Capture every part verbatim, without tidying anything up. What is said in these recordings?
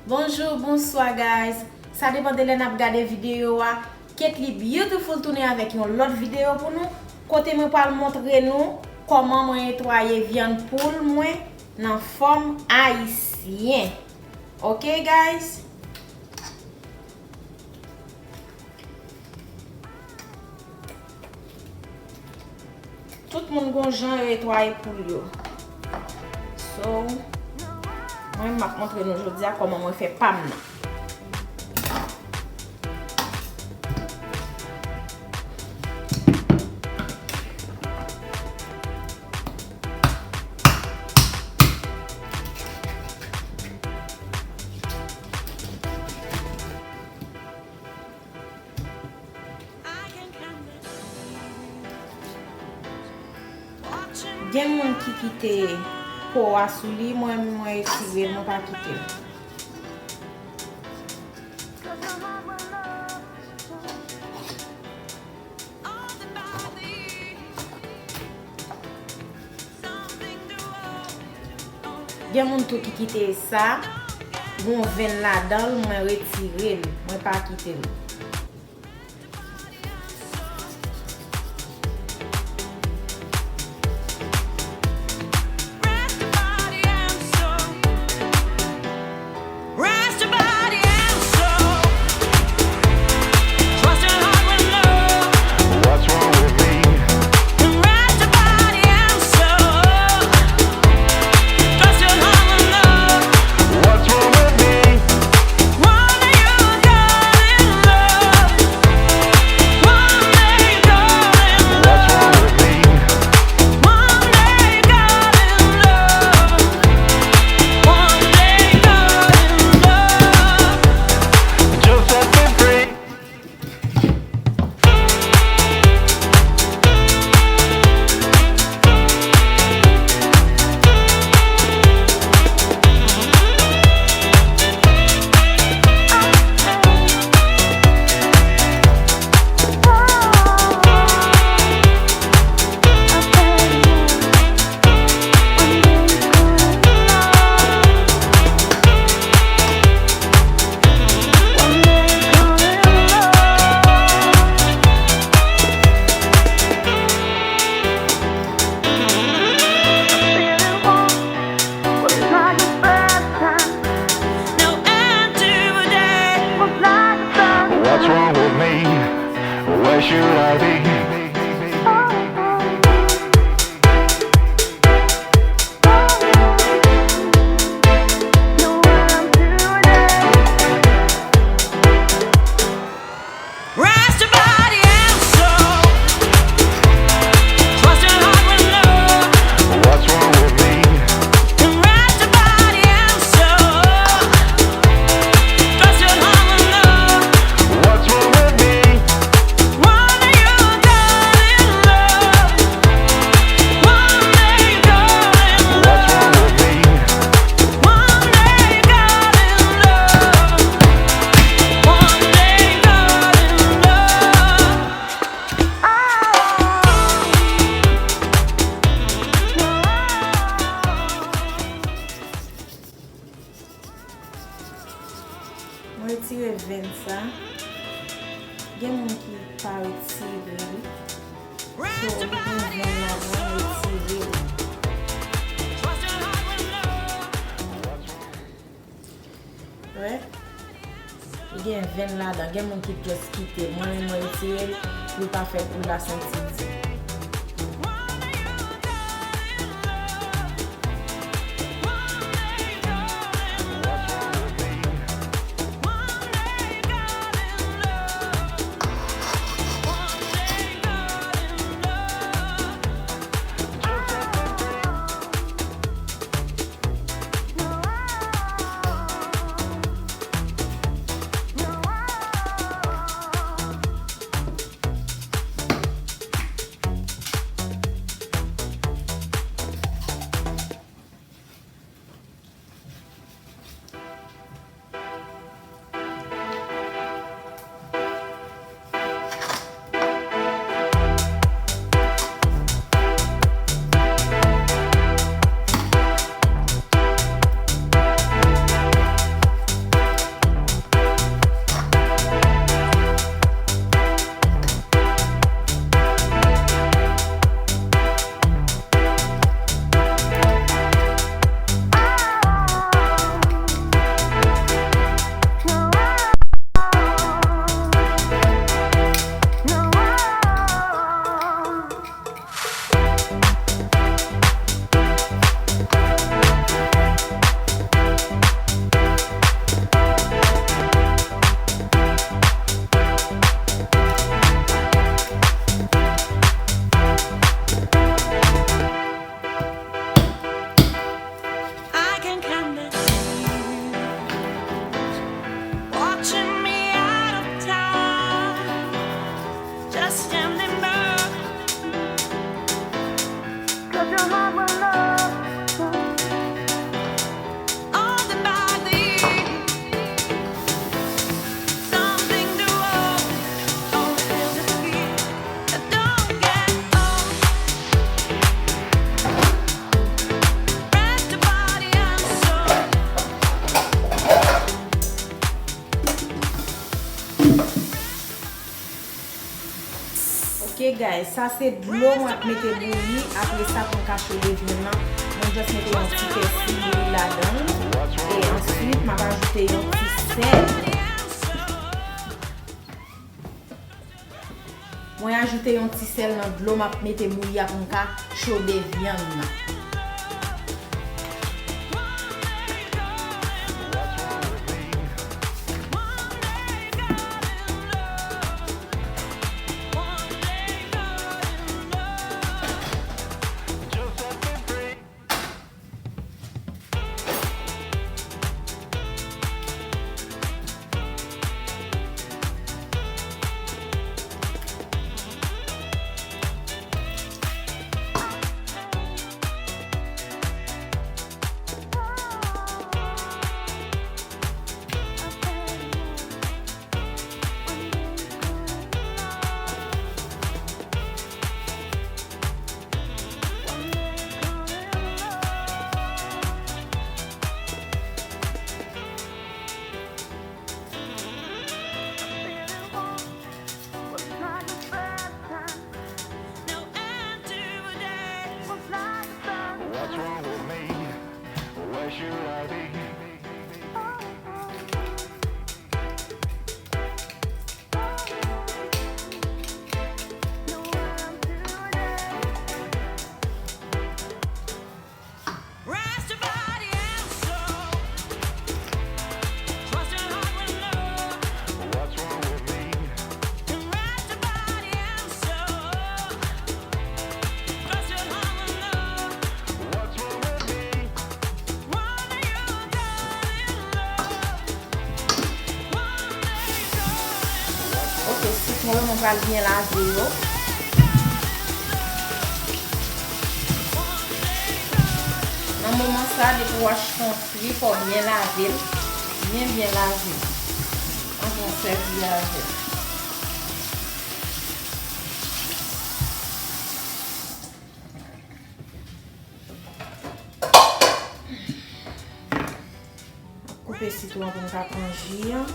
Bonjou, bonswa, guys. Sa depann de lè n ap gade videyo a. Ketly Beautiful tounen avèk yon lòt videyo pou nou, kote mwen pral montre nou kòman mwen netwaye vyann poul mwen nan fòm ayisyen. Ok, guys? Tout moun gon jan yo netwaye poul yo. So, mwen, m ap montre nou jodi a kòman mwen fè pa m nan. Gen moun ki kite po a sou li, mwen, mwen retire l, mwen pa kite l. Gen moun tou ki kite sa, gon venn ladan l, mwen retire l, mwen pa kite l. What's wrong with me? Where should I be? Mwen retire venn sa. Gen moun ki pa retire li. So, li gen venn ladan, retire li. Wè? Li gen venn ladan. Gen moun ki just kite l. Mwen menm, mwen retire l pou l pa fè poul la santi di. Ok guys, sa se dlo mwen ap mete bouyi, apre sa pou m ka chode vyann nan, mwen just mete yon ti pèsi bouyi ladan l, e answit m ap ajoute yon ti sèl. Mwen ajoute yon ti sèl nan dlo m ap mete bouyi a pou m ka chode vyann nan. What's wrong with me? Where should I be? Ok, sitwon yo, mwen pral byen lave yo. Nan moman sa, depi w achte yon fwi, fò w byen lave l. Byen, byen lave l. Anvan w sèvi avè l. Koupe sitwon pou m ka pran ji an.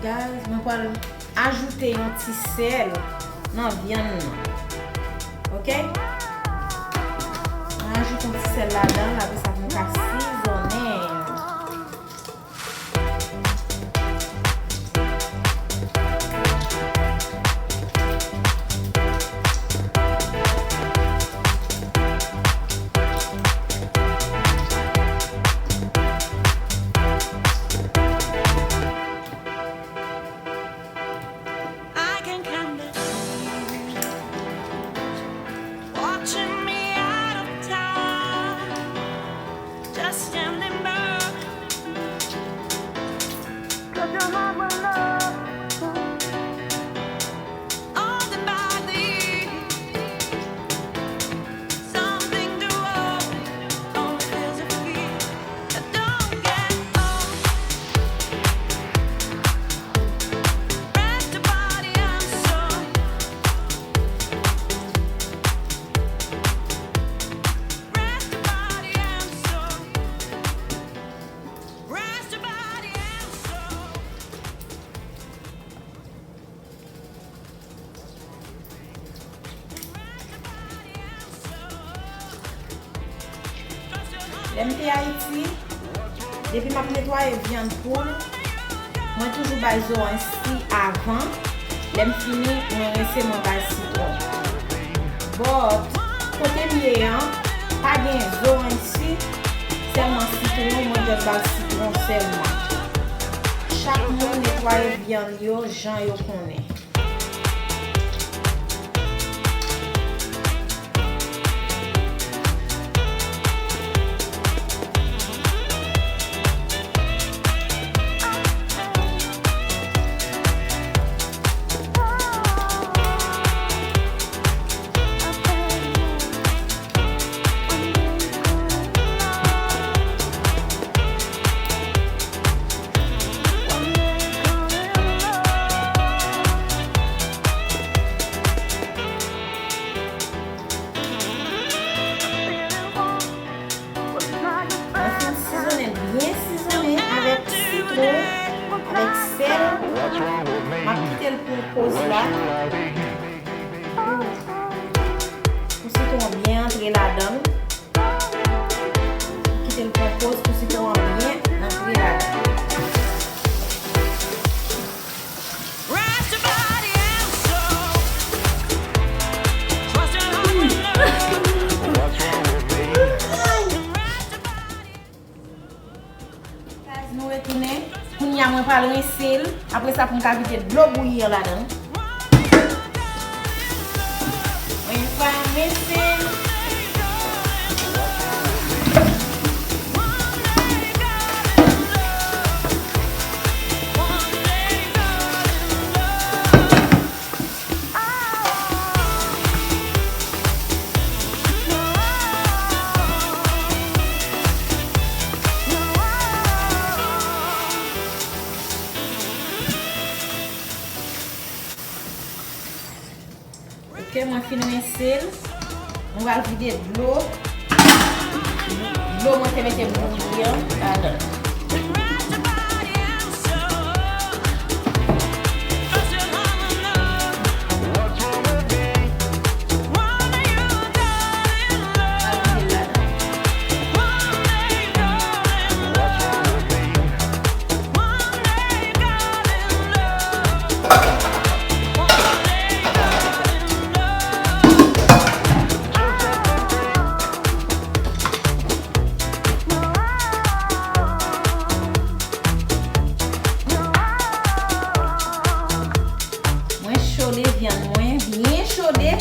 Guys, mwen pral ajoute yon ti sèl nan vyann nan. Ok? Mwen ajoute yon ti sèl ladan l, apre sa pou m ka sizonnen. I can kinda see you watching me out of town. Just Lè m te Ayiti, depi m ap netwaye vyann poul, mwen toujou bay zoranj si avan. Lè m fini, mwen rense, mwen bay sitwon. But, kote m ye an, pa gen zoranj si, sèlman sitwon, mwen just ba l sitwon sèlman. Chak moun netwaye vyann yo jan yo konnen. Mwen fin sizonnen l byen sizonnen avèk sitwon, avèk sèl. M ap kite l pou poz la. Pou sitwon an byen antre ladan l. Kite l pran poz pou sitwon an byen antre ladan l. Guys, nou retounen. Kounye a mwen pral rense l. Apre sa pou m ka vide dlo bouyi an ladan l. Mwen pral rense l. Ok, mwen fin rense l. Mwen pral vide dlo. Dlo mwen te mete bouyi an ladan l. Mwen chode vyann mwen, byen chode.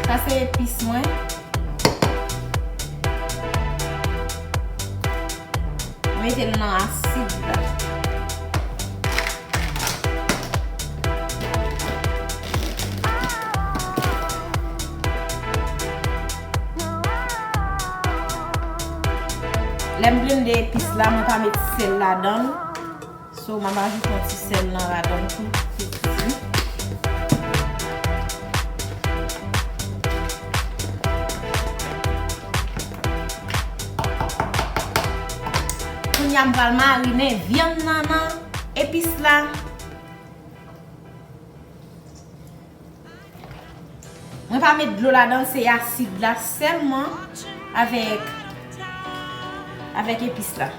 Sa se epis mwen. Mete l nan asid la. Lè m blende epis la, mwen pa met sèl ladan l. So, m ap ajoute yon ti sèl nan ladan l tou, piti. Kounye a, m pral marinen vyann nan nan epis la. Mwen pa met dlo ladan l, se asid la sèlman avèk, avèk epis la.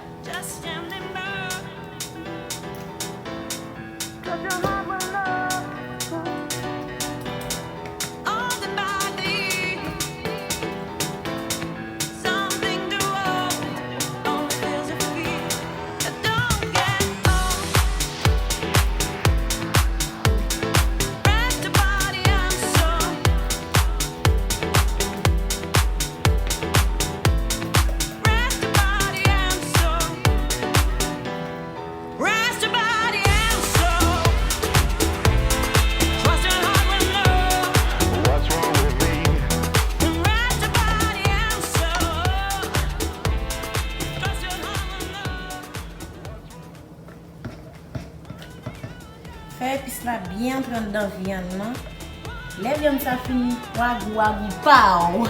Fè epis la byen antre anndan vyann nan. Lè vyann sa fini, wagou, wagou, paw!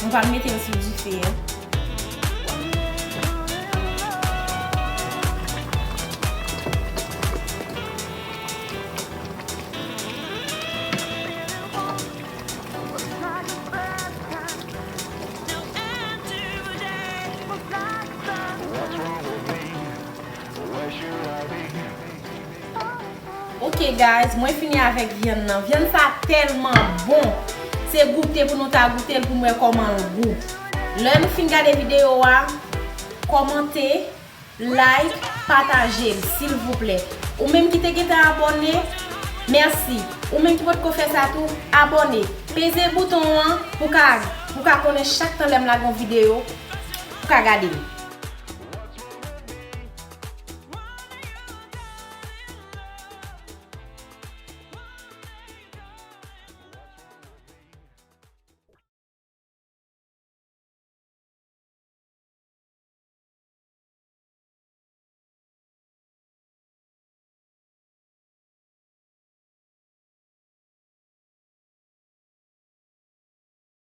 Mwen pral mete l sou dife a. Ok guys, mwen fini avèk vyann nan. Vyann sa tèlman bon. Se goute pou nou ta goute l pou m wè kòman l gou. Lè nou fin gade videyo a, kòmante, like, pataje l, silvouplè. Ou menm ki te gentan abòne, mèsi. Ou menm ki potko fè sa tou, abòne. Peze bouton an pou ka, pou ka konnen chak tan lè m lage yon videyo, pou ka gade l.